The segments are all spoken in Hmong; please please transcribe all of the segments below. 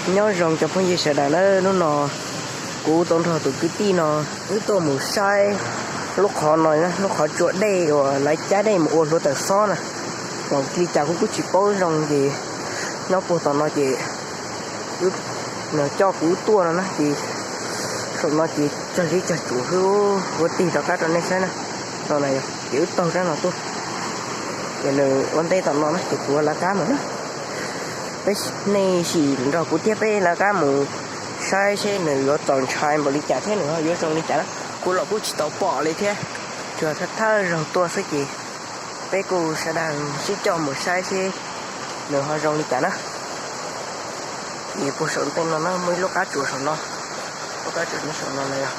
Nyob zoo cov phooj ywg sawv daws na, hnub no kuv tau nrog tus kwv tij no wb tuaj mus saib lub qhov no, lub qhov tsua dej uas lawv cab dej mus ua hluav taws xob na. Thaum li cas kuv kuj tsis paub zoo ces nyob puag tom no ces nws coj kuv tuaj no na ces saum no ces cog zeb cog tsuas xwb, ua tig rov qab rau nej saib na. No ces wb taug rab no tuaj, ces nws ua ntej tom no na ces kuv ua lawv qab mus na. Peb, nej sim nrog kuv thiab peb lawv qab mus saib seb nws yuav txaus ntshai npaum li cas thiab nws ho yuav zoo li cas na. Kuv los kuj tsis tau pom li thiab, tsuas thawj thawj zaug tuaj xwb ces peb kuj sawv daws sib coj mus saib seb nws ho zoo li cas na. Ces puag saum ntej no na muaj ib lub qab tsuas saum no, lub qab tsuas nyob saum no na yog,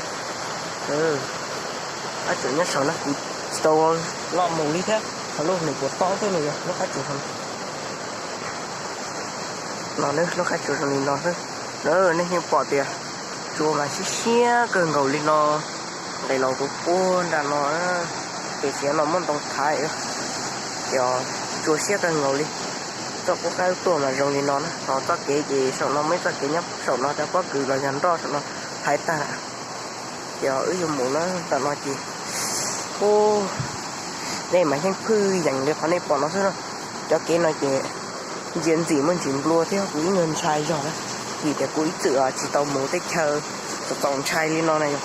qab tsuas nyob saum no kuv tsis tau loj mus li thiab, qhov lub nws puas tob xwb nws yog lub qab tsuas no, lub qab tsuas zoo li no xwb. Nej yeej pom tias tsua mas siab siab kawg nkaus li no, nqis los kuv puag nram no, ces tsis no muaj ntoo thaiv, ces tsua siab kawg nkaus li. Txoj qub qab tuaj mas zoo li no na, ho txoj kev ces saum no muaj ib txoj kev nyob saum no cov pob kws los yog nroj saum no thaiv tag. Ces wb yuav mus na, tam no ces, u, dej mas yeej phwj yees li qhov nej pom no xwb na. Cov kev no ces ntsia ntxim muaj ntsis nplua thiab kuv ib nyuag ntshai zog na, vim tias kuv ib txwm tsis tau mus tej chaw txaus txaus ntshai li no na yog.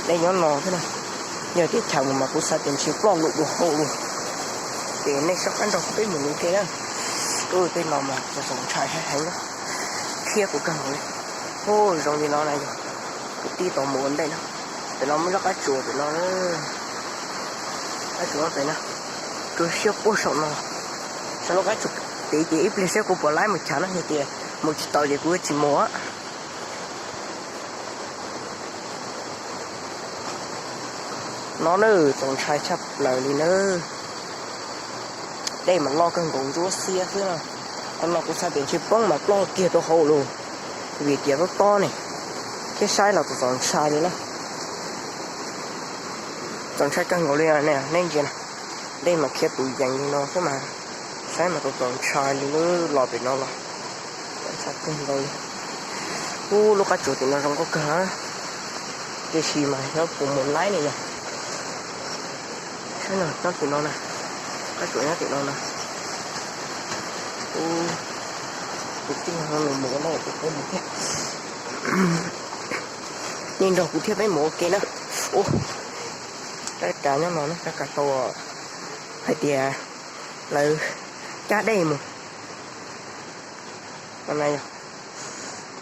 Dej nyob no xwb na, yog tias chaws mus mas kuv xav tias ntshe ploj lawm dua hauv lawm. Ces nej soj qab nrog kuv peb mus ua ke na. Tej no mas txaus txaus ntshai heev heev na, khiab kuv kawg nkaus li. U, zoo li no na yog, kuv tib tau mus ua ntej na. Pem no muaj lub qab tsuas pem no, qab tsuas pem no, tsua siab puag saum no. Saum lub qab tsuas tid ces ib pliag saib kuv puas laib mus chav na, yog tias mus tsis tau ces kuv tsis mus. No na, txaus ntshai tshaj plaws li na. Dej mas loj kawg nkaus ntsuab xiab xwb na. Qhov no kuv xav tias ntshe poob mas ploj kiag rau hauv lawm, vim tias tob tob ne, thiab saib los txaus txaus ntshai li na. Txaus ntshai kawg nkaus li ne, nej ntsia na, dej mas khiav tus yees li no xwb mas, saib mas txaus txaus ntshai li na, los pem no los txaus ntshai kawg nkaus li. Ub, lub qab tsuas tim no zoo nkauj kawg, tiam sis mas xyov puas mus laib ne yog. Saib no, nyob tim no na, qab tsuas nyob tim no na. Ub, tus tij no nws mus ua ntej kuv peb mus thiab. Nej nrog kuv thiab peb mus ua ke na. Ub, rab kav nyob no na, rab kav tau hais tias lawv cab dej mus. Nyob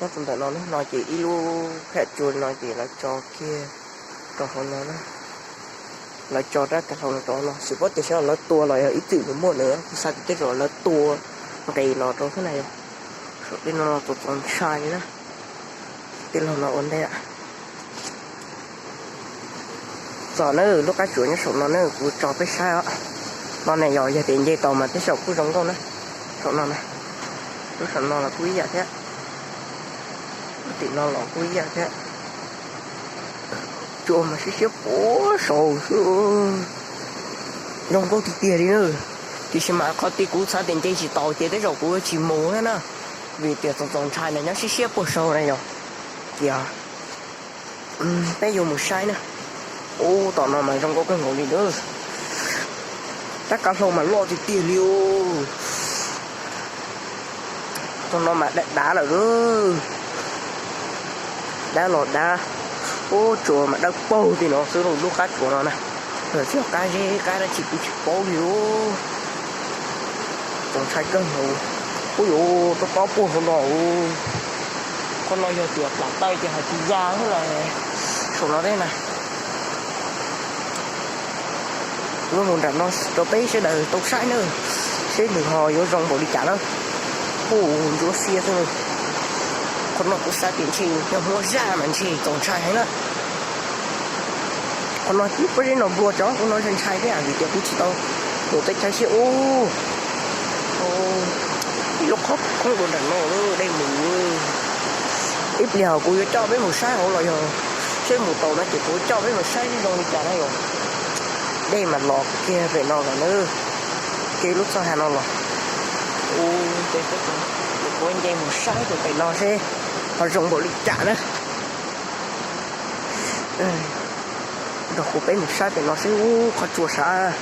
rau ntawm no, no ces ib lub pham tsua no ces lawv tso kiag rau hauv no na. Lawv tso rab kav hlau no rau hauv no, tsis paub tias xyov lawv tua los yog ib txwm nws muaj na, kuv xav tias tej zaum lawv tua nqis los rau xwb na yog. Saum tej no txaus txaus ntshai li na. Tej laug no ua ntej. Txog na, lub qab tsuas nyob saum no na, kuv tso peb saib os. No ne yog, yog tias nce tau mas tej zaum kuj zoo nkauj na. Saum no na, lub saum no los kuj ib yam thiab. Lub tim no los kuj ib yam thiab. Tsua mas siab siab puag saud xwb. Zoo nkauj tiag tiag li na. Tiam sis mas qhov tid kuv xav tias nce tsis tau ces tej zaum kuv tsis mus thiab na, vim tias txaus txaus ntshai na, nyob siab siab puag saud na yog. Ces peb yuav mus saib na. Ub, tom no mas zoo nkauj kawg nkaus li na. Rab kav hlau mas loj tiag tiag li os. Tom no mas dav dav lawm. Dav los dav. Ub, tsuas mas dawb paug tim no xwb, lub qab tsuas no na. Tsis yog qab zeb qab dab tsi kuv tsis paub li os. Txaus ntshai kawg nkaus. Ub yuav tob tob puag hauv no. Qhov no yog tias plam taw ces hais tsis ya lawm. Saum no thiab na. Kuv mus nram no rau peb sawv daws tau saib na, seb nws ho yuav zoo npaum li cas na. Ub, ntsuab xiab xwb. Qhov no kuv xav tias ntshe yog muaj zaj mas ntshe txaus ntshai heev na. Qhov no tib pob zeb no nplua cov kuv no ntshai ntshai thiab vim tias kuv tsis tau mus teb chaws siab ub. Ib lub qhov khoob dua nram no dej mus. Ib pliag kuv yuav coj peb mus saib hauv los yog seb mus tau no ces kuv coj peb mus saib zoo li cas na yog. Dej mas los kiag pem no los na, kiag lub txoj ha no los. Ub, peb peb Kuv nce mus saib rau pem no seb ho zoo npaum li cas na. Nrog kuv peb mus saib pem no seb ub qhov tsua sav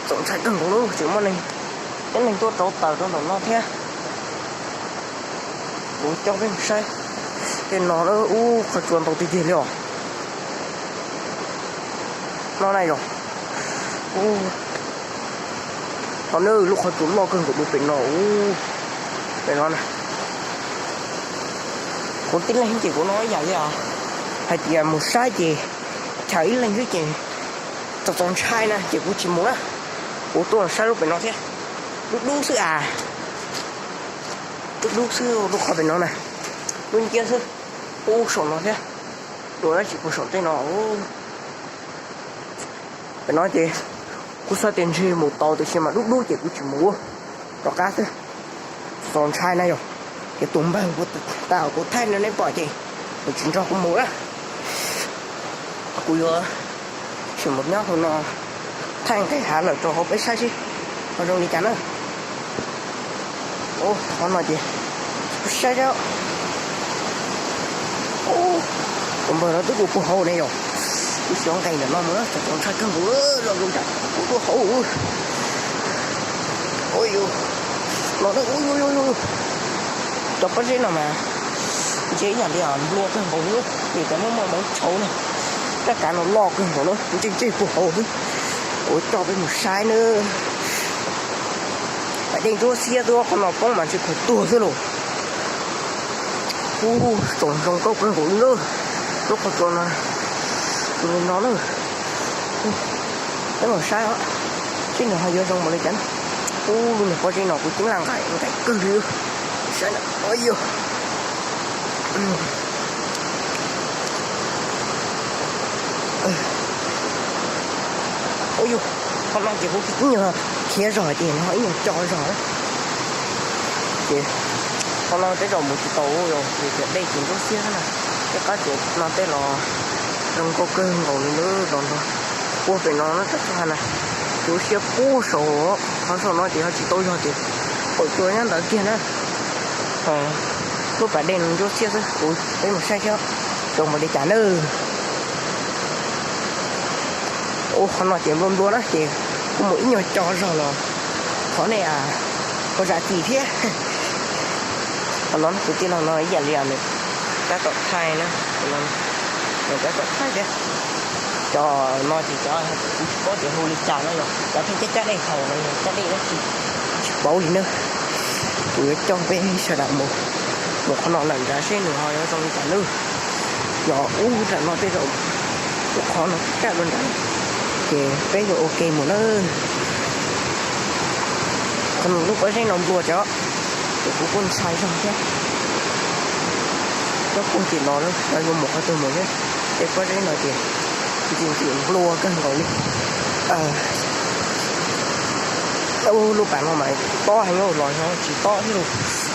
txaus ntshai kawg nkaus lawm, tseem muaj neeg tuaj rauv taws rau ntawm no thiab. Kuv coj peb mus saib tej no ub qhov tsua ntau tiag tiag li os. No na yog, no na lub qhov tsua loj kawg nkaus dua pem no, pem no na. Kuv tib leeg ces kuv no ib yam li os, hais tias mus saib ces chaws ib leeg xwb ces txaus txaus ntshai na ces kuv tsis mus na. Kuv tuaj saib lub pem no thiab, lub dub xwb as, lub dub xwb lub qhov pem no na, lub nciab xwb, ub saum no thiab, dua dab tsi puag saum tej no. Pem no ces kuv xav tias ntshe mus tau tiam sis mas dub dub ces kuv tsis mus, rov qab xwb. Txaus ntshai na yog, ces tus npawg kuv tau kuv thaij no nej pom ces nws tsis nrog kuv mus na. Kuv yuav tsis mus nyob hauv no, thaij nqis hav lawm rau hauv peb saib seb ho zoo li cas na. Qhov no ces saib, tus npawg no twb ua puag hauv ne yog, kuv xyov nqis ntawm no mus txaus ntshai kawg nkaus, zoo zoo cas kuv tuaj hauv. Ua yus, no, cov pob zeb no mas ntshe ib yam li nplua kawg nkaus li, vim cov muaj muaj hmoov tshauv na, rab kav no loj kawg nkaus na, ntsej ntseg puag hauv xwb. Kuv coj peb mus saib na. Pas dej ntsuab xiab xwb, qhov no poob mas ntshe khuv tuag xwb lauj. Ub, txaus ntshai kawg nkaus li na, lub qhov tsua no, tus li no na. Peb mus saib os, seb nws ho yuav zoo npaum li cas na. Ub, lub niag pob zeb no kuv ceeb laj nqaim nqaim kawg li. Saib na, ua yus, ua yus, qhov no ces kuv ib nyuag khiav zog ces nws ho ib nyuag co zog na. Ces qhov no tej zaum mus tsis tau, vim tias dej ces ntsuab xiab na, tej qab tsuas no tej los zoo nkauj kawg nkaus li na, los nrog puag pem no na, tab txog na, kuv siab pub saud, qhov saum no ces ho tsis tau zog ces pom cua nyob ntawd kiag na. Lub pas dej no ntsuab xiab xwb, kuv peb mus saib seb zoo npaum li cas na. Ua qhov no ces nplua nplua na ces kuv mus ib nyuag co zog los thov nej ho zam txim thiab. Qhov no kwv tij laug no ib yam li nws tab tom thaij na, nws tab tom thaij thiab. Cov no ces cov kuv tsis paub tias hu li cas no yog cov pheej cab cab dej haus no yog cab dej dab tsi, tsis paub li na. Kuv yuav coj peb sawv daws mus, mus qhov no lawm nrad seb nws ho yuav zoo li cas na. Yog ub nram no tej zaum ub qhov no kaj dua nrad, ces peb yuav ua ke mus na. Qhov no lub pob zeb no nplua tso, ces kuv kuj ntshai zog thiab. Nyob puag tim no lawm, yuav mus qhov twg mus thiab? Tej pob zeb no ces ntxim ntxim nplua kawg nkaus li. Lub pas no mas tob heev los yog tsis tob thiab lauj.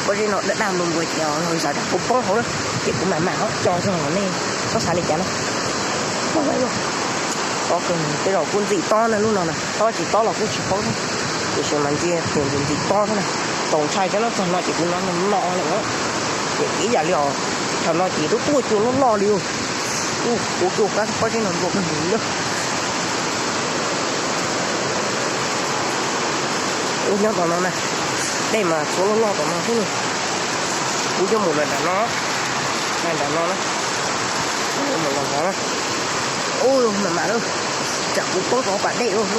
Pob zeb no daj daj nplua nplua ces yog zam tas kuv poob hauv na, ces kuv mam mam ho co zog los nej txhob xav li cas na. Tob kawg, tej zaum kuj ntxim tob na, lub no na, tob tsis tob los kuj tsis paub thiab, tiam sis mas ntsia ces ntxim ntxim tob thiab na. Txaus ntshai cov no, txog no ces kuv hnov no no lawm na. Ces ib yam li os, thaum no ces twb tuaj cua loj loj li. Ub, kuv tuaj pab pob zeb no nplua kawg nkaus li na. Ub, nyob tom no na, dej mas txhua loj loj tom no thiab na. Kuv coj mus lawm nram no, nram no na, mus los no na. Ub, mam mam lawm, tsam kuv poob rau pas dej lub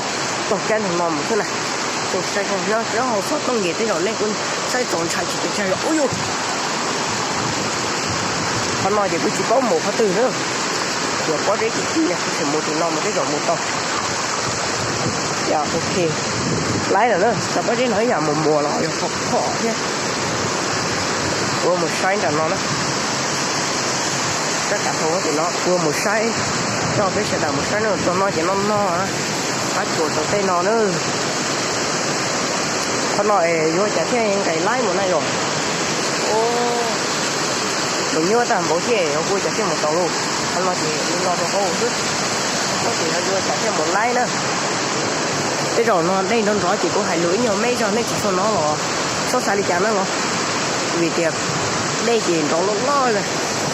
tog kab nram no mus xwb na. Tus saib zoo nyob hauv xov tooj ces tej zaum nej kuj saib txaus ntshai tsis pes tsawg yom. Ub yus, qhov no ces kuv tsis paub mus qhov twg na. Yog pob zeb kim kim, kuv tsis mus tim no mus tej zaum mus tau. Ok, laib lawm na, cov pob zeb no ib yam mus muas los yog phom phom thiab. Kuv mus saib nram no na. Rab kav hauv tim no kuv mus saib, coj peb sawv daws mus saib na, txog no ces no no na. Qab tsuas tau tej no na. Qhov no es yuav cas thiaj nqis laib mus na yom? Mus nyuaj tag npaum thiab, ua cas thiaj mus tau lauj? Qhov no ces li no rau hauv xwb, ces yuav cas thiaj mus laib na. Tej zaum no dej nrov nrov ces kuv hais lus ib nyuag me zog nej tsis tshua hnov los txhob xav li cas na los. Vim tias dej ces nrov loj loj na.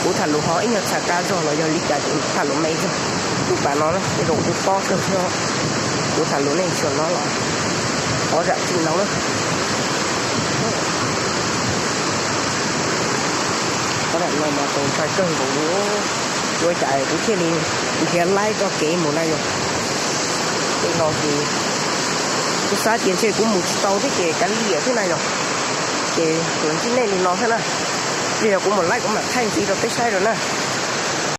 Kuv tham lus ho ib nyuag txhais qab zog los yog li cas ces tham lus me zog. Lub pas no tej zaum kuv pob kawg xwb, kuv tham lus nej tsis hnov los qhov zam txim ntau na. Qhov zam no mas txaus ntshai kawg nkaus li. Ua cas kuv thiaj li nrhiav laib txoj kev mus na yog. Tej no ces kuv xav tias ntshe kuv mus tsis tau thiab ces kav liam thiab na yog. Ces los ntsib nej li no thiab na. Yog kuv mus laib kuv mam thaij ntxiv rau peb saib rau na.